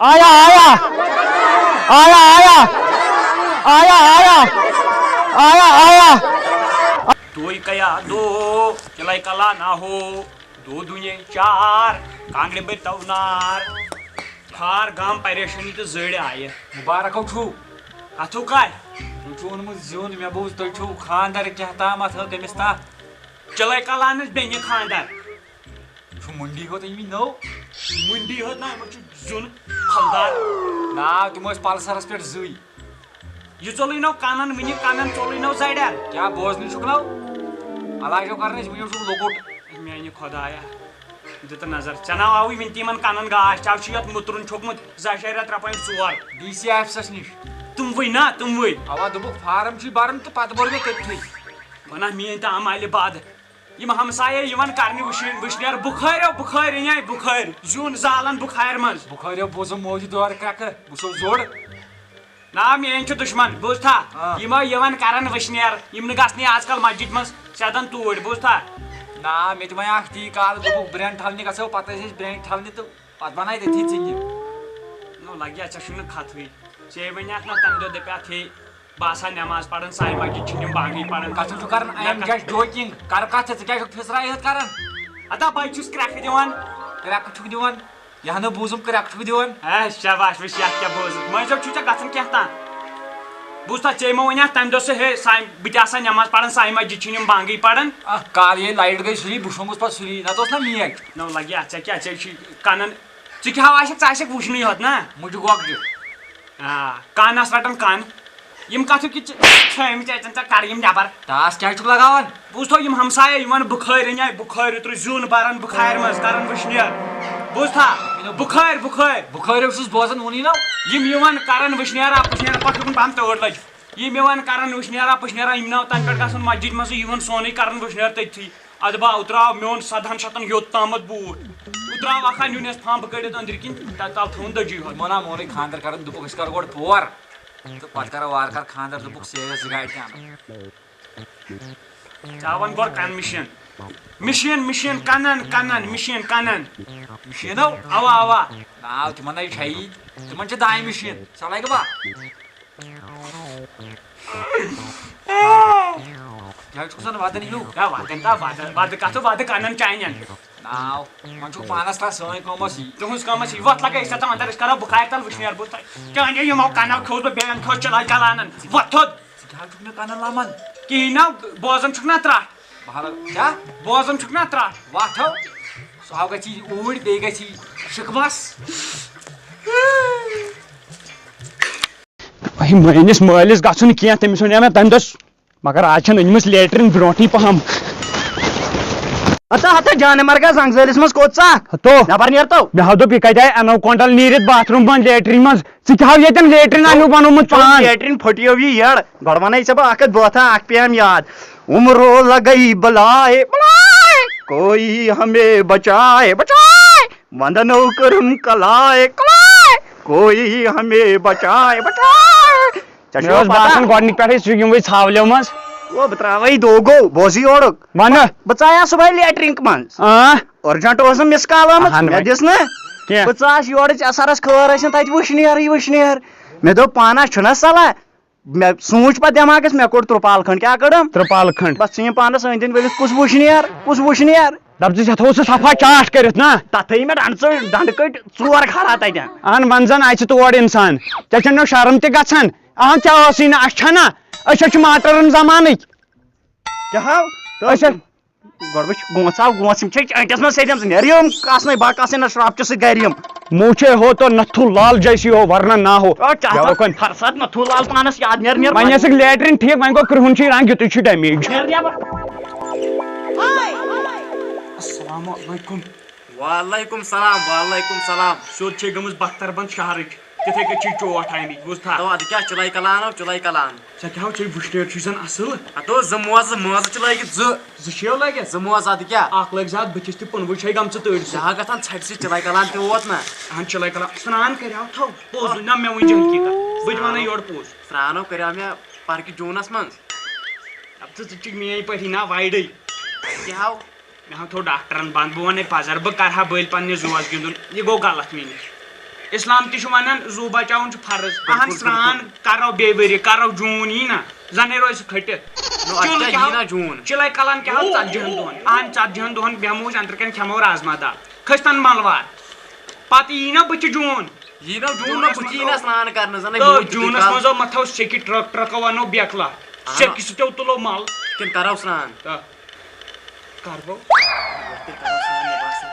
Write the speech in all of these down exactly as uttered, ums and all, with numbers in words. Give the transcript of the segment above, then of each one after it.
آیا آیا آیا آیا آیا آیا آیا آیا. دوی کیا دو چلے کلا نہ ہو. دو دُنیا چار کانگڑِ بٔرۍ تو نار. خار غم پریشٲنی تہٕ زٔڑۍ آیہِ. مُبارک ہو چھُو. ہتھو کر؟ تُہۍ چھُو اوٚنمُت زیُن، مےٚ بوٗز تُہۍ چھُو خانٛدر کیٛاہ تامَتھ ہو کٔمِس تام. چلے کلانس بیٚنہِ خانٛدر. چھُ مُنڈی ہوت أنمٕتۍ نٔو. مُنڈی ہوت نہ، یِمن چھُ زیُن پھلدار. ناو تِم ٲسۍ پلسرس پٮ۪ٹھ زٕے. یہِ ژوٚلُے نو کنن وٕنہِ، کنن ژوٚلُے نو زڑٮ۪ن. کیٛاہ بوزنٕے چھُکھ نو؟ علاج چھُو کران أسۍ، وٕنہِ چھُکھ لۄکُٹ. میانہِ خۄدایا، دِ تہٕ نظر، ژےٚ ناو آوٕے وٕنہِ تہِ یِمن کنن گاش، ژےٚ چھُ یتھ مُترُن چھوٚکمُت زٕ اَشاریہ ترٛےٚ point ژور. ڈی سی آفسس نِش. تِموٕے نا، تِموٕے. اوا دوٚپُکھ فارم چھُے برُن تہٕ پتہٕ بوٚر مےٚ تٔتتھٕے. ونہ میٲنۍ تہٕ عمالہِ بد. یِم ہمسایے یِوان کرنہِ وٕچھِنۍ، وٕچھنیر بُخٲرۍ، بُخٲرۍ، اَنے بُخٲرۍ، زیُن زالان بُخارِ منٛز. بُخٲرۍ بوٗزُم موجہِ دورٕ کرٛٮ۪کہٕ، بہٕ چھُسو زوٚڑ. نا، میٲنۍ چھِ دُشمن، بوٗزتھا؟ آ. یِم یِوان کران وٕچھنیر، یِم نہٕ گژھنٕے آز کل مسجد منٛز سیدن توٗرۍ، بوٗزتھا؟ نا، مےٚ تہِ وۄنۍ اکھ تی کال، دوٚپُکھ برٛٮ۪ن ٹھلنہِ گژھو، پتہٕ ٲسۍ أسۍ برٛٮ۪ن ٹھلنہِ تہٕ پتہٕ بنایہِ تٔتھی ژِنہِ. نو لگیا، ژےٚ چھُنہٕ خطہٕے. ژےٚ ؤنیاتھ نہ تمہِ دۄہ دپیاتھ ہے، بہٕ آسہٕ ہا نٮ۪ماز پران، سانہِ مسجد چھِنہٕ یِم بانگٕے پران۔ کتھ چھُکھ کران؟ I am just joking۔ کر کتھ ژٕ، ژٕ کیٛاہ چھُکھ پھِسرٲیِتھ کران؟ ہتا بہٕ چھُس کرٛٮ۪کھ دِوان۔ کرٛٮ۪کھ چھُکھ دِوان؟ یہِ ہا نہٕ بوٗزُم کرٛٮ۪کھ چھُکھ دِوان۔ ہے شاباش، وٕچھ یتھ کیٛاہ بوٗزُتھ۔ مٲنۍ صٲب چھُو ژےٚ گژھان کینٛہہ تام؟ بوٗزتھا، ژےٚ ما ووٚنیاتھ تمہِ دۄہ سُہ، ہے سانہِ، بہٕ تہِ آسہٕ ہا نٮ۪ماز پران، سانہِ مسجد چھِنہٕ یِم بانگٕے پران۔ اکھ کال ییٚلہِ لایٹ گٔے سُلی، بہٕ شوٚنٛگُس پتہٕ سُلی، نتہٕ اوس نا میچ۔ نو لگہِ اتھ، ژےٚ کیٛاہ، ژےٚ چھُے کنن، ژٕ کیٛاہ ہاو آسکھ، ژٕ آسکھ وٕچھنُے ہوت نا۔ مُجہِ گۄگجہِ۔ آ، کانس رٹان کان۔ یِم کتھٕ کہِ ژٕ چھٲمٕتۍ اَتٮ۪ن ژےٚ کر یِم نٮ۪بر۔ ٹاس کیٛازِ چھُکھ لگاوان؟ بوٗزتھو، یِم ہمسایے یِوان بُخٲرۍ اَنے، بُخٲرۍ اوترٕ زیُن بران بُخارِ منٛز کران وٕشنیر۔ بوٗزتھا؟ بُخٲرۍ، بُخٲرۍ۔ بُخٲرۍ اوسُس بوزان وُنی نہ۔ یِم یِوان کران وٕشنیر، اپُش نیران پتہٕ ہیوٚکُن پم تٲر لٔج۔ یِم یِوان کران وٕشنیر، اپُش نیران، یِم ناو تَنہٕ پٮ۪ٹھ گژھان مسجد منٛزٕے یِوان سونُے کران وٕشنیر تٔتھی۔ ادٕ با اتراو میون سدہن شتن یوٚت تامتھ بوٗٹھ۔ اتراو اکھ ہا نیون یس پھمب کٔڑِتھ أنٛدرۍ کِنۍ، تتہِ تل تھوٚوُن دٔجی ہوٚت۔ یِمو نا مونُے خانٛدر کرُن، دوٚپُکھ أسۍ کرو گۄڈٕ پور تہٕ پتہٕ کرو وارٕ کارٕ خانٛدر، دوٚپُکھ سیرِ زٕ گاڑِ تہِ انو۔ ژےٚ وَن گۄڈٕ کن مِشیٖن۔ مِشیٖن، مِشیٖن کنن، کنن، مِشیٖن کنن۔ مِشیٖنو؟ اوا، اوا۔ ناو تِمن ہے چھیی، تِمن چھِ دانہِ مِشیٖن، سۄ لگہِ با؟ کیٛازِ چھُکھ زن ودان ہیوٗ؟ ہے، ودان تا ودان، ودٕ کتھٕ ودٕ کنن چانٮ۪ن۔ ناو، وۄنۍ چھُکھ پانس تام سٲنۍ کٲم ٲس یی۔ تُہٕنٛز کٲم ٲس یی، وۄتھ لگے أسۍ ژےٚ اندر، أسۍ کرو بُخارِ تل وٕشنیر بوٗز تۄہہِ۔ چانٮ۪و یِمو کنو کھیوٚوُس بہٕ، بیٚیَن کھیوٚوُس چِلے کلانن۔ وۄتھ تھوٚد۔ ژٕ کیٛاہ چھُکھ مےٚ کنن لمان؟ کِہیٖنۍ نہ، بوزان چھُکھ نہ ترٛٹھ۔ بہرحال، کیٛاہ؟ بوزان چھُکھ نہ ترٛٹھ۔ وۄتھ ہو۔ سُہ ہاو گژھی اوٗرۍ، بیٚیہِ گژھی شِکمس۔ ہے، میٲنِس مٲلِس گژھُن کینٛہہ، تٔمِس وَنیٛاو مےٚ تَمہِ دۄہ، مگر آز چھَنہٕ أنمٕژ لیٹرِن برونٛٹھٕے پَہَم۔ ہتا، ہتا، جانہٕ مرگا زنٛگہٕ زٲلِس منٛز کوٚت ژاکھ؟ ہتو۔ نٮ۪بر نیر تو۔ مےٚ ہا دوٚپ، یہِ کَتہِ آیہِ اٮ۪نوکونڈل نیٖرِتھ باتھ روٗم منٛز، لیٹرِن منٛز؟ ژٕ کیٛاہ ہاو ییٚتٮ۪ن لیٹرِن اَمیُک بنوومُت پان؟ لیٹرِن پھٔٹیو یہِ یٔڑ۔ گۄڈٕ وَنے ژےٚ بہٕ اَکھ کَتھ، بہٕ وَتھا اَکھ پیم یاد۔ عمرو لگئی بلائے، بلائے، کوئی ہمیں بچائے، بچائے۔ وندنو کرم کلائے، کلائے، کوئی ہمیں بچائے، بچائے۔ ژےٚ مےٚ چھُوا اوس پتہ؟ باسان گۄڈٕنِکۍ پٮ۪ٹھٕے چھُ یِموٕے ژھاولٮ۪و منٛز۔ او، بہٕ ترٛاوَے دوگو، بوزٕے یورُک۔ وَنہٕ۔ بہٕ ژایاس صُبحٲے لیٹرِن منٛز۔ آ۔ Urgent اوس نہٕ miss call آمٕژ، اہن مےٚ وۄنۍ۔ دِژ نہٕ۔ کینٛہہ۔ بہٕ ژاس یورٕ ژےٚ سَرَس خٲر ٲسِن تَتہِ وٕشنیر، یہِ وٕشنیر۔ مےٚ دوٚپ پانَس چھُنہ صلاح۔ مےٚ سوٗنٛچ پَتہٕ دٮ۪ماغَس، مےٚ کوٚڑ ترٛپال کھنٛڈ۔ کیٛاہ کٔڑٕم؟ ترٛپال کھنٛڈ۔ بَس ژٕ یِم پانَس أنٛدۍ أنٛدۍ ؤلِتھ، کُس وٕشنیر؟ کُس وٕشنیر؟ دَپ ژٕ، ژےٚ تھوٚو سُہ صفا چاٹھ کٔرِتھ نا؟ تَتھ تھٲیِو مےٚ ڈَنٛڈٕ ژٕ-، ڈَنٛڈٕ کٔٹۍ ژور کھڑا تَتٮ۪ن۔ اَہَن، وۄنۍ زَن اَژِ تور اِنسان۔ ژےٚ چھَنہٕ شرم تہِ گژھان؟ اَہَن، ژےٚ ٲسٕے نہٕ، اَسہِ چھَنہ؟ أسۍ حظ چھِ ماٹرَن زمانٕکۍ۔ کیٛاہ ہاو؟ أسۍ حظ گونٛژھ آو، گونٛژھ، یِم چھِ چٲنٛٹِس منٛز سیٚدٮ۪ن، ژٕ نیر یِم کاسنے باکاسنے نہ شراپ چہِ سۭتۍ گرِ یِم۔ مُجھے ہو تو نتھو لال جیسی ہو، ورنہ نہ ہو۔ او، چاہتا بیوقن۔ ہر ساتہٕ نتھو لال پانس یاد نیر، نیر۔ وۄنۍ ٲسٕکھ لیٹرِن ٹھیٖک، وۄنۍ گوٚو کرٛہُن چھُے رنگ، یُتُے چھُے ڈیمیج۔ نیر نیر۔ السلام علیکم۔ وعلیکم سلام، وعلیکم سلام۔ سیوٚد چھے گٔمٕژ بختر بند شہرٕچ، تِتھے کٔنۍ چھے چوٹھ آمٕتۍ، بوٗزتھا؟ تو ادٕ کیٛاہ، چُلے کلان ہو، چُلے کلان۔ ژےٚ کیٛاہ ہو، ژےٚ وٕشنیر چھُے زن اصٕل۔ ہتو زٕ موزٕ، موزٕ چھِ لٲگِتھ زٕ۔ زٕ چھِو لٲگِتھ؟ زٕ موزٕ، ادٕ کیٛاہ؟ اکھ لٲگۍ زِ اتھ بٕتھِس تہِ پُنوُے چھے گٔمژٕ تٔڑۍ زٕ۔ ژےٚ ہا گژھان ژھٹہِ سۭتۍ چِلے کلان تہِ ووت نا۔ اہن چِلے کلان، سرٛان کریٛاو تھو، پوٚز نہ مےٚ ؤنۍ زِ حقیٖقت، بہٕ تہِ ونَے یورٕ پوٚز۔ سرٛانو کریٛاو مےٚ پرکہِ جوٗنس منٛز۔ اب ژٕ، ژٕ چھُکھ میٲنۍ پٲٹھی نا وایڈٕے۔ ادٕ کیٛاہ ہاو؟ مےٚ ہا تھوٚو ڈاکٹرن بنٛد، بہٕ وَنے پَزر، بہٕ کَرٕ ہا بٔلۍ پننِس زُوَس گِنٛدُن، یہِ گوٚو غلط میٛٲنِس۔ اسلام تہِ چھُ ونان زُو بچاوُن چھُ فرض۔ اہن، سرٛان کرو بیٚیہِ ؤری، کرو جوٗن یی نا، زنے روزِ سُہ کھٔٹِتھ۔ نو، اَتھ چُل کیٛاہ کیٛاہ یی ہو؟ نا جوٗن؟ چِلے کلان کیٛاہ ہو؟ ژتجی ہن دۄہن۔ اہن، ژتجی ہن دۄہن بیٚہمو أسۍ أنٛدرٕ کَنہِ، کھٮ۪مو رازما دال، کھٔسۍ تن ملوار۔ پتہٕ یی نا بٕتھِ جوٗن۔ یی نا جوٗن، نہ بٕتھِ یی نہ سرٛان کرنہٕ، زن ہے تہٕ یوٗت تہِ جوٗنس کال۔ منٛز ہو متھو سیٚکہِ ٹرک، ٹرکو انو بیکلا۔ اہن۔ سیٚکہِ سۭتۍ تُلو مل۔ کِنہٕ کرو سرٛان؟ تہٕ کرو۔ تیٚلہِ کرو سرٛان، مےٚ باسان۔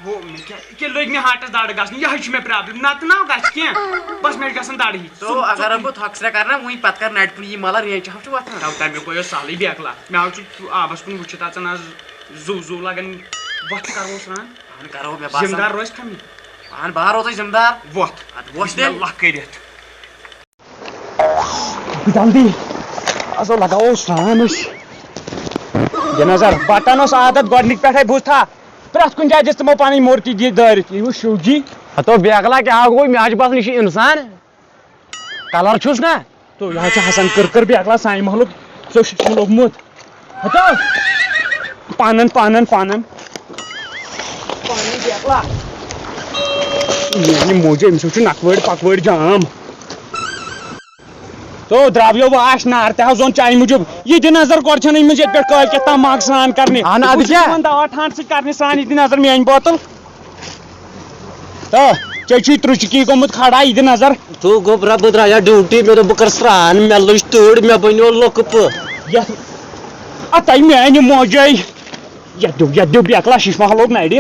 ہو، مےٚ کیٛاہ، یہِ کیٛاہ لٔج مےٚ ہارٹس دَڑ گژھنہِ؟ یِہوٚے چھِ مےٚ پرابلم، نتہٕ نہ گژھِ کینٛہہ۔ بس مےٚ چھِ گژھان دَڑ ہی۔ تو ژٕ، اگر ژٕ بہٕ تھۄکھ سرٛا کرنا، وۄنۍ پتہٕ کر نٹہِ کُن یی ملر، یہِ چھِ ہفتہٕ وۄتھان۔ تو تَمیُک گوٚو سہلٕے بیکلا۔ مےٚ حظ چھُ آبس کُن وٕچھِتھ اژان آز زُو زُو لگان۔ وۄتھ کرو سرٛان۔ اہن کرو، مےٚ باسان۔ ذمہٕ دار روزِ کمی۔ اہن بہٕ ہا روزے ذمہٕ دار۔ وۄتھ۔ ادٕ وۄتھ بسم تیٚلہِ۔ اللہ کٔرِتھ۔ جلدی۔ آز لگاوو سرٛان أسۍ۔ یہِ نظر، بٹن اوس عادت گۄڈنِکۍ پٮ۪ٹھے، بوٗزتھا؟ پرٛٮ۪تھ کُنہِ جایہِ دِژ تِمو پنٕنۍ مورتی دِ دٲرِتھ۔ یہِ وٕچھ شِو جی۔ ہتو بیکلا کیٛاہ گوٚو؟ مےٚ حظ چھُ باسان یہِ چھُ انسان۔ کلر چھُس نا۔ تو یہِ حظ چھُ حسن کٔر کٔر بیکلا سانہِ محلُک۔ ژےٚ چھُ لوٚگمُت۔ ہتو۔ پنن، پنن، پنن۔ پنن بیکلا۔ میانہِ موجی، أمِس چھُ نکوٲڑۍ پکوٲڑۍ جام۔ تو درٛاو یو واش نار تہِ حظ زون چانہِ موٗجوٗب۔ یہِ دِ نظر گۄڈٕ چھَنہٕ أمِس ییٚتہِ پٮ۪ٹھ کٲلۍ کٮ۪تھ تام مگ سرٛان کرنہِ۔ اہن، ادٕ بہٕ چھُس کیٛاہ؟ یِمن دوا ٹھانٛڈ سۭتۍ کرنہِ سرٛان، یہِ دِ نظر میٲنۍ بوتل۔ تو ژےٚ چھُے ترُچکی گوٚمُت کھڑا، یہِ دِ نظر۔ تو گوٚبرا، بہٕ درٛایا ڈیوٹی، مےٚ دوٚپ بہٕ کَرٕ سرٛان، مےٚ لٔج تۭر، مےٚ بَنیو لۄکہٕ پہٕ۔ یَتھ، اَتَے میٛانہِ موجے، یَتھ دیُو، یَتھ دیُو بیکلا شیٖشہٕ مَحلُک نَرِ۔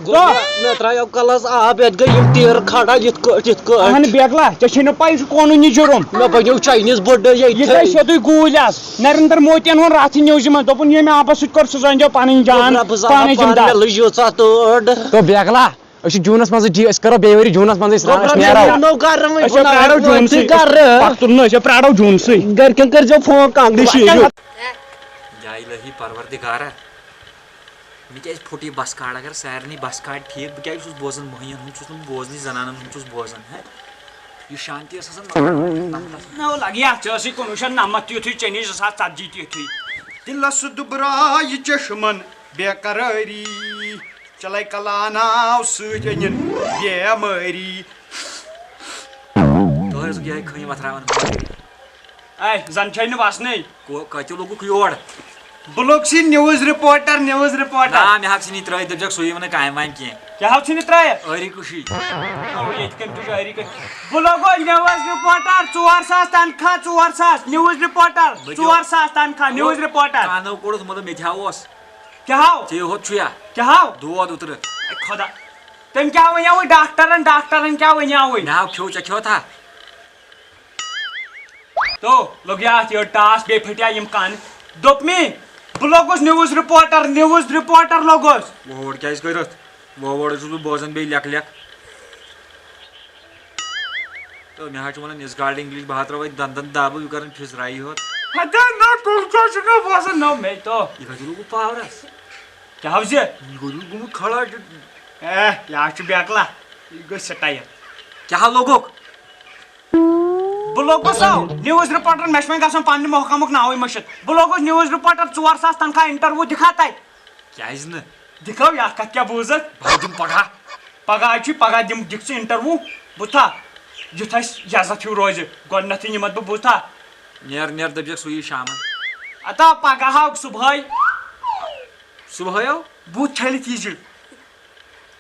گوٚبرا، مےٚ ترٛایو کَلَس آب، یَتھ گٔے یِم تیٖر کھڑا یِتھ کٲٹھۍ، یِتھ کٲٹھۍ۔ اَہَن بیکلا، ژےٚ چھے نہٕ پَے یہِ چھُ قونوٗنی جُرُم۔ مےٚ بَنیو چاینیٖز بٔڈ ییٚتہِ۔ یہِ گٔے سیوٚدُے گوٗلۍ آز۔ نریندر مودیَن ووٚن راتھٕے نِوزِ منٛز، دوٚپُن، ییٚمۍ آبَس سۭتۍ کوٚر سُہ زٲنۍزیو پَنٕنۍ جان، گوٚبرا، بہٕ زانہٕ پانَے پانہٕ ذِمہٕ دار۔ مےٚ لٔج ییٖژاہ تۭر۔ تو بیکلا، أسۍ چھِ جوٗنَس منٛزٕے ٹھیٖک، أسۍ کَرو بیٚیہِ ؤری جوٗنَس منٛزٕے سرٛان، گوٚبرا، أسۍ نیرو۔ مےٚ نو گرٕ وۄنۍ أسۍ چھِ پرٛارو بہٕ جوٗنسٕے۔ گرٕ۔ پَتہٕ تُلنہٕ، أسۍ چھِ پرٛارو جوٗنسٕے۔ گرِکٮ۪ن کٔرۍزیو فون کانٛگرِ شیٖرِو۔ یا الہی پروردگارا، مےٚ کیٛازِ پھُٹ یہِ بَس کارڈ؟ اگر سارنٕے بَس کارڈ ٹھیٖک، بہٕ کیٛازِ چھُس بوزان؟ مٔہیَن ہُنٛد چھُس نہٕ بہٕ بوزنٕے، زَنانَن ہُنٛد چھُس بوزان، ہہ؟ یہِ شانتی ٲس آسان نَمتَس۔ نو لَگہِ یَتھ، ژےٚ ٲسٕے کُنوُہ شیٚتھ نَمَتھ تہِ یُتھُے، ژےٚ نِش زٕ ساس ژَتجی تہِ یُتھُے۔ دِلس دُبرایہِ چشمن بے قرٲری، چلے کلاناو سۭتۍ أنِن بیمٲری۔ تۄہہِ ٲسٕکھ یِہوٚے خٲنۍ وۄتھراوان۔ اے، زن چھے نہٕ وسنٕے۔ کو-، کتہِ لوٚگُکھ یور؟ بہٕ لوٚگ C news reporter، news reporter۔ نا، مےٚ ہاو ژھٕنی ترٛٲیِتھ، دٔپزٮ۪کھ سُے وَنہٕ کامہِ وامہِ کینٛہہ۔ کیٛاہ ہاو ژھٕنی ترٛٲیِتھ؟ ٲری کُشی۔ او، ییٚتہِ کٔمۍ تُج ٲری کٔمۍ؟ بہٕ لوٚگُس news reporter، ژور ساس تنخواہ، ژور ساس، news reporter، بہٕ تہِ ژور ساس تنخواہ، news reporter۔ کانو کوٚڑُتھ، مطلب، مےٚ تہِ ہا اوس۔ کیٛاہ ہاو؟ ژےٚ ہوت چھُ یا؟ کیٛاہ ہاو؟ دود اوترٕ۔ اے خۄدا، تٔمۍ کیٛاہ وَنیٛاوُے ڈاکٹرن؟ ڈاکٹرن کیٛاہ وَنیٛاوُے؟ مےٚ ہاو کھیوٚو، ژےٚ کھیوٚتھا؟ تو لوٚگ یا اَتھ یٔڈ ٹاس، بیٚیہِ پھٔٹیا یِم کَن۔ دوٚپ مے، بہٕ لوٚگُس news reporter، news reporter لوٚگُس۔ وۄڑ کیٛازِ کٔرِتھ؟ وۄڑ چھُس بہٕ بوزان بیٚیہِ لیکھ لیکھ۔ تہٕ مےٚ حظ چھُ وَنان یِژھ گاڑِ English، بہٕ ہا ترٛاوَے دَنٛدَن دَبہٕ، یہِ کَرَن پھِسرایی ہوت۔ ہتا نہ، تُل ژٕ چھُکھ نہٕ بوزان، نہ مے تو۔ یہِ کَتہِ لوٚگُکھ پاورَس؟ کیٛاہ حظ یہِ؟ یہِ گوٚو گوٚمُت کھڑا چھُ۔ اے، یہِ حظ چھُ بیکلا، یہِ گوٚو سِٹایِل۔ کیٛاہ لوٚگُکھ؟ بہٕ لوٚگُس او news reporter، مےٚ چھُ وۄنۍ گژھُن پننہِ محکمُک ناوٕے مٔشِتھ۔ بہٕ لوٚگُس news reporter، ژور ساس تنخواہ، interview دِکھا تَتہِ؟ کیٛازِ نہٕ؟ دِکھو یَتھ کَتھ کیٛاہ بوٗزَتھ۔ بہٕ دِمہٕ پَگاہ۔ پَگاہ چھُے، پَگاہ دِمہٕ، دِکھ ژٕ interview، بوٗزتھا؟ یُتھ اَسہِ عزت ہیوٗ روزِ، گۄڈٕنٮ۪تھٕے نِمَتھ بہٕ، بوٗزتھا؟ نیر، نیر، دَپہِ سُہ یی شامَن۔ اَتا پَگاہ ہاو صُبحٲے۔ صُبحٲے ہو؟ بُتھ چھٔلِتھ ییٖزِ۔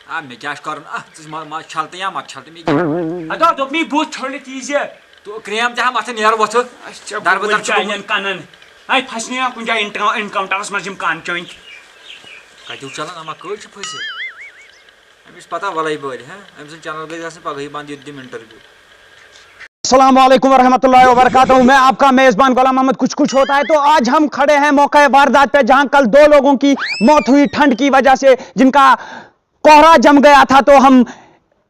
آ، مےٚ کیٛاہ چھُ کَرُن؟ آ، ژٕ ما، ما چھَلتہٕ یا مَتہٕ چھَلتہٕ، مےٚ کیٛاہ؟ اَدٕ دوٚپمَے بُتھ چھٔلِتھ یی زِ۔ تو کرٛیم تہِ ہا مَتھٕ، نیر وۄتھٕ۔ اَسہِ چھا دَربہٕ بُتھ دَر چھُ چانٮ۪ن گوٚمُت۔ کَنَن؟ ہے، پھَسنہِ یا کُنہِ جایہِ اِنٹر-، اِنکاوُنٛٹَرَس منٛز یِم کَن چٲنۍ۔ کَتیُک چَلان؟ اَما کٔژ چھِ پھٔسِتھ؟ أمِس پَتہ وَلَے بٲلۍ، ہہ؟ أمۍ سٕنٛز channel گٔے آسٕنۍ پَگہٕے بنٛد، یوٚت دِم interview۔ السلام علیکم ورحمۃ اللہ وبرکاتہ، میں آپ کا میزبان غلام محمد کچھ کچھ ہوتا ہے۔ تو آج ہم کھڑے ہیں موقع واردات پہ، جہاں کل دو لوگوں کی موت ہوئی ٹھنڈ کی وجہ سے، جن کا کوہرا جم گیا تھا۔ تو ہم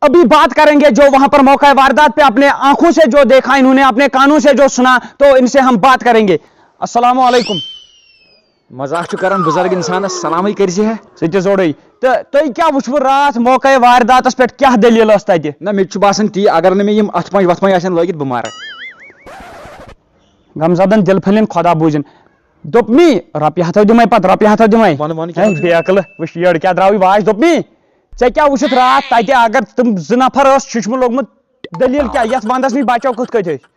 ابھی بات کریں گے جو وہاں پر موقع واردات پہ اپنے آنکھوں سے جو دیکھا انہوں نے، اپنے کانوں سے جو سنا، تو ان سے ہم بات کریں گے۔ السلام علیکم۔ مذاق چھُ کران بُزرگ اِنسانَس، سلامٕے کٔرۍ زِ ہے۔ سُہ تہِ زوٚڑُے۔ تہٕ تُہۍ کیٛاہ وٕچھوٕ راتھ موقعے وارداتَس پٮ۪ٹھ، کیٛاہ دٔلیٖل ٲس تَتہِ؟ نہ، مےٚ تہِ چھُ باسان تی، اگر نہٕ مےٚ یِم اَتھٕ پنٛج وَتھٕ پنٛج آسن لٲگِتھ، بہٕ مَرٕ۔ غمزدَن دِلہٕ پھٔلِن خۄدا بوٗزِن۔ دوٚپمی، رۄپیہِ ہَتھ دِمَے پَتہٕ، رۄپیہِ ہَتھ دِمَے۔ وَن، وَن کیٛاہ ہے، چھُ؟ بے عقلہٕ، وٕچھ یٔڑ کیٛاہ درٛاوٕے واش، دوٚپمی، ژےٚ کیٛاہ وٕچھُتھ راتھ تَتہِ؟ اگر تِم زٕ نفر ٲس شِشمہٕ لوٚگمُت، دٔلیٖل کیٛاہ؟ یَتھ وَندَس نِش بَچو کِتھ کٔنۍ أسۍ؟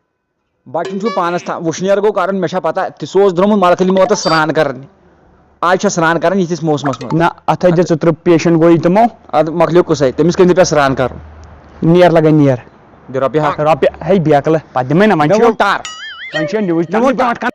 بَچُن چھُ پانَس تام، وُشنیر گوٚو کَرُن، مےٚ چھا پَتہ، تہِ سُہ اوس درٛامُت مَلہٕ کھٔلی موتَس سرٛان کَرنہِ۔ آز چھا سرٛان کَران یِتھِس موسمَس منٛز؟ نہ، اَتھ ہے دِ ژٕ ترٛہ پیشَنٹ گوٚو یہِ تِمو۔ اَدٕ مۄکلیو قٕصَے، تٔمِس کٔمۍ دِ پٮ۪ٹھ سرٛان کَرُن؟ نیر لَگے نیر۔ دِ رۄپیہِ ہَتھ۔ رۄپیہِ، ہے بیکلہٕ، پَتہٕ دِمَے نہ، وۄنۍ مےٚ چھُ ووٚن ٹار۔ وۄنۍ چھُ نیوٕز مےٚ ووٚن ٹار۔ برونٛٹھ کَن۔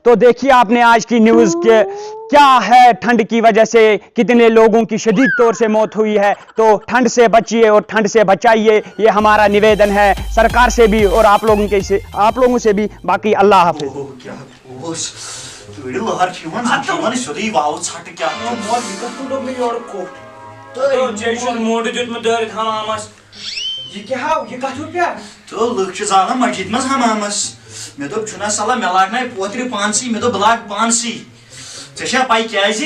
تو دیکھیے آپ نے آج کی نیوز کہ کیا ہے، ٹھنڈ کی وجہ سے کتنے لوگوں کی شدید طور سے موت ہوئی ہے۔ تو ٹھنڈ سے بچیے اور ٹھنڈ سے بچائیے، یہ ہمارا نویدن ہے سرکار سے بھی اور آپ لوگوں کے سے، آپ لوگوں سے بھی۔ باقی اللہ حافظ۔ اوہ، کیٛاہ اوس؟ تۭرِ لہر چھِ یِوان، زَن چھِ یِوان سیوٚدُے واوٕ ژھٹہٕ کیٛاہ۔ مول، یہِ کَتھ کُن دوٚپ مےٚ یورٕ کوٚٹھ؟ تہٕ تہٕ ژےٚ چھُتھ موٚنٛڈ دیُتمُت دٲرِتھ حمامَس۔ یہِ کیٛاہ ہاو؟ یہِ کَتھ ہیوٗ پیٛارٕ؟ تہٕ لُکھ چھِ زالان مسجد منٛز حمامس۔ مےٚ دوٚپ، چھُنہ صلاح، مےٚ لاگناے پوترِ پانسٕے۔ مےٚ دوٚپ، بہٕ لاگہٕ پانسٕے۔ ژےٚ چھا پَے کیٛازِ؟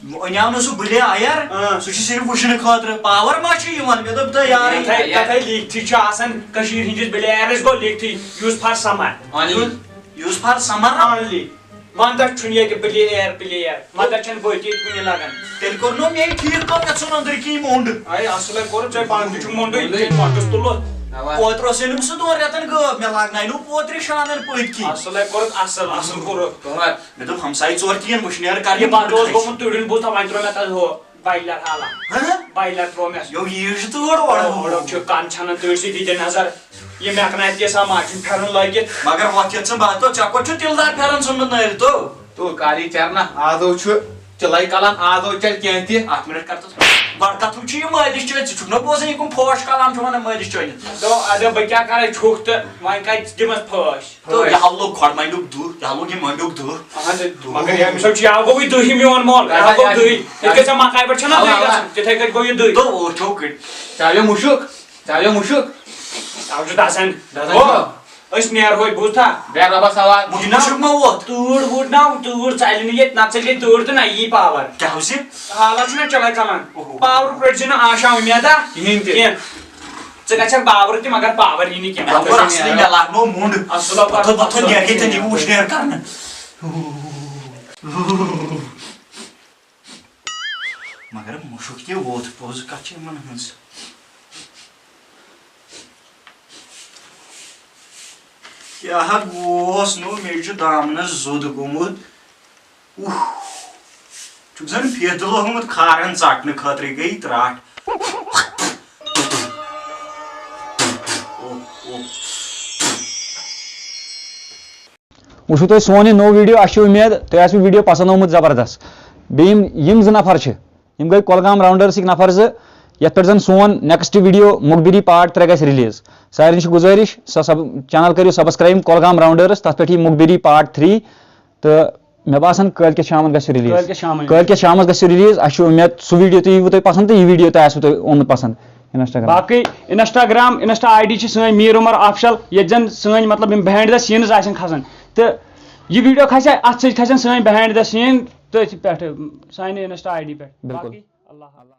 أنیو نہٕ سُہ بٕلے اَیَر، اۭں۔ سُہ چھُ صرف وٕچھنہٕ خٲطرٕ۔ پاور ما چھُ یِوان؟ مےٚ دوٚپ، تہٕ یارٕے۔ تَتھَے، تَتھَے لیٖکھتھٕے چھُ آسان، کٔشیٖر ہِنٛدِس بٕلیرَس گوٚو لیٖکھتھٕے، use for summer۔ Only۔ Use for summer؟ Only۔ وَندَس چھُنہٕ ییٚتہِ بٕلییر، بٕلییر۔ وَندَس چھَنہٕ بٔتۍ ییٚتہِ کُنہِ لَگان۔ تیٚلہِ کوٚر نہٕ مےٚ ٹھیٖک، کوٚر مےٚ ژھُن أنٛدٕرۍ کِنۍ موٚنٛڈ۔ اَے، اَصٕل ہے کوٚرُتھ، ژےٚ پانہٕ تہِ چھُکھ موٚنٛڈٕے، ژےٚ پَٹُس تُلُتھ۔ اَوا۔ اوترٕ اوس أنِم سُہ دۄن رٮ۪تَن گٲو، مےٚ لاگناے نہٕ اوترٕ شانَن پٔتۍ کِنۍ۔ اَصٕل ہے کوٚرُتھ، اَصٕل، اَصٕل کوٚرُتھ۔ تُہٕنٛدِ مےٚ دوٚپ، ہمسایہِ ژور تہِ یِن وٕچھنیر کَرنہِ۔ یہِ بَتہٕ اوس گوٚمُت تۭرِ ہُنٛد بُتھ، وۄنۍ ترٛوو مےٚ تَتھ ہُہ بایلَر حالہ۔ ہہ؟ بایلَر ترٛوو مےٚ۔ یو، یہِ چھُ تۭر اورٕ۔ اورٕ چھُ کَن ژھٮ۪نان تۭرِ سۭتۍ، یہِ دِ نظر۔ یہِ مٮ۪کنایہِ تہِ آسان ماجہِ ہُنٛد پھٮ۪رن لٲگِتھ۔ مگر ہۄتھ یَتھ ژٕ بَتہٕ، ژےٚ کوٚت چھُ تِلہٕ دار پھٮ۪رن ژھُنمُت نٲرِتھ تو؟ تو کاری چرنا، آزو چھُ تِلَے کَلان، آزو چَلہِ کینٛہہ تہِ۔ اَکھ مِنٹ کر تہٕ۔ گۄڈٕ کَتھ وٕچھ یہِ مٲلِس چٲنۍ، ژٕ چھُکھ نہ بوزان یہِ کُم پھوش کلام چھُ وَنان مٲلِس چٲنِس؟ تو اَدٕ بہٕ کیٛاہ کَرٕ، چھُکھ تہٕ وۄنۍ کَتہِ دِمَس پھٲش؟ تو یہِ ہا لوٚگ کھۄڈٕ مَنٛڈیُک دُہ، یہِ ہا لوٚگ یہِ مَنٛڈیُک دُہ۔ اَہَن حظ، مگر ییٚمہِ سۭتۍ چھُ، یہِ ہا گوٚوُے دُہہِ میون مول، یہِ ہا گوٚو دُہہِ۔ یِتھ کٔنۍ ژےٚ مکایہِ پٮ۪ٹھ چھَنہ دُہہِ گژھان، تِتھَے کٔنۍ گوٚو یہِ دُہہِ۔ تو ٲٹھو کٔٹۍ۔ چاویو مُشُک۔ چاویو مُشُک۔ تَوٕ چھُ دَزان۔ دَزان او، چھُ۔ أسۍ نیرہوے، بوٗزتھا؟ بیٚہہ رۄبَس حوالہٕ۔ مُجہِ نہ چھُکھ ما ووت؟ تۭر ووت نا، تۭر ژَلہِ نہٕ ییٚتہِ، نہ ژَلہِ ییٚتہِ تۭر تہٕ نہ یی پاور۔ کیٛاہ حظ یہِ؟ حالہ چھُنہ چلان چلان۔ اوہو۔ پاورُک رٔٹۍ زِ نہٕ آشا اُمیدا۔ کِہیٖنۍ تہِ۔ کینٛہہ۔ ژٕ گژھکھ پاور تہِ، مگر پاور یی نہٕ کینٛہہ۔ مےٚ کوٚر اَصلی، مےٚ لاگنو موٚنٛڈ۔ اَصٕل پٲٹھۍ۔ وۄتھو، وۄتھو، نیرٕ ییٚتٮ۪ن، یہِ وٕچھ نیر کرنہٕ۔ مگر مُشُک تہِ ووت، پوٚز کَتھ چھِ یِمَن ہٕنٛز۔ کیٛاہ گوس نہٕ، مےٚ چھُ دامنَس زوٚد گوٚمُت۔ اُف، چھُکھ زَن فِتہٕ لوگمُت کھارَن ژَٹنہٕ خٲطرٕ، گٔے ترٛٹھ۔ اوہ، اوہ۔ وٕچھِو تُہۍ سون یہِ نوٚو ویٖڈیو، اَسہِ چھِ اُمید تۄہہِ آسِوٕ ویٖڈیو پَسنٛد آمُت زبردست۔ بیٚیہِ یِم، یِم زٕ نفر چھِ، یِم گٔے کۄلگام راوندٲرٕسٕکۍ نفر زٕ، یَتھ پٮ۪ٹھ زَن سون نیکسٹ ویٖڈیو مُخبِری پارٹ ترٛےٚ گژھِ ریلیٖز۔ سارنٕے چھِ گُزٲرِش، سۄ سب-، چینل کٔرِو سبسکرایب کۄلگام راوندٲرٕس، تَتھ پٮ۪ٹھ یی مُخبِری پارٹ تھرٛی۔ تہٕ مےٚ باسان کٲلۍ کٮ۪تھ شامَن گژھِ سُہ ریلیٖز۔ کٲلۍ کٮ۪تھ شامَن۔ کٲلۍ کٮ۪تھ شامَس گژھِ سُہ ریلیٖز۔ اَسہِ چھُ اُمید سُہ ویٖڈیو تہِ یِیوٕ تۄہہِ پَسنٛد تہٕ یہِ ویٖڈیو تہِ آسِوٕ تۄہہِ آمُت پَسنٛد۔ انسٹاگرام۔ باقٕے انسٹاگرام، انسٹا آی ڈی چھِ سٲنۍ میٖر عمر آفشل، ییٚتہِ زَن سٲنۍ، مطلب، یِم behind the scenes آسن کھسان۔ تہٕ یہِ ویٖڈیو کھسہِ، اَتھ سۭتۍ کھسن سٲنۍ behind the scene تٔتھۍ پٮ۪ٹھ، سانہِ انسٹا آی ڈی پٮ۪ٹھ۔ بِلکُل۔ باقٕے اللہ حافظ۔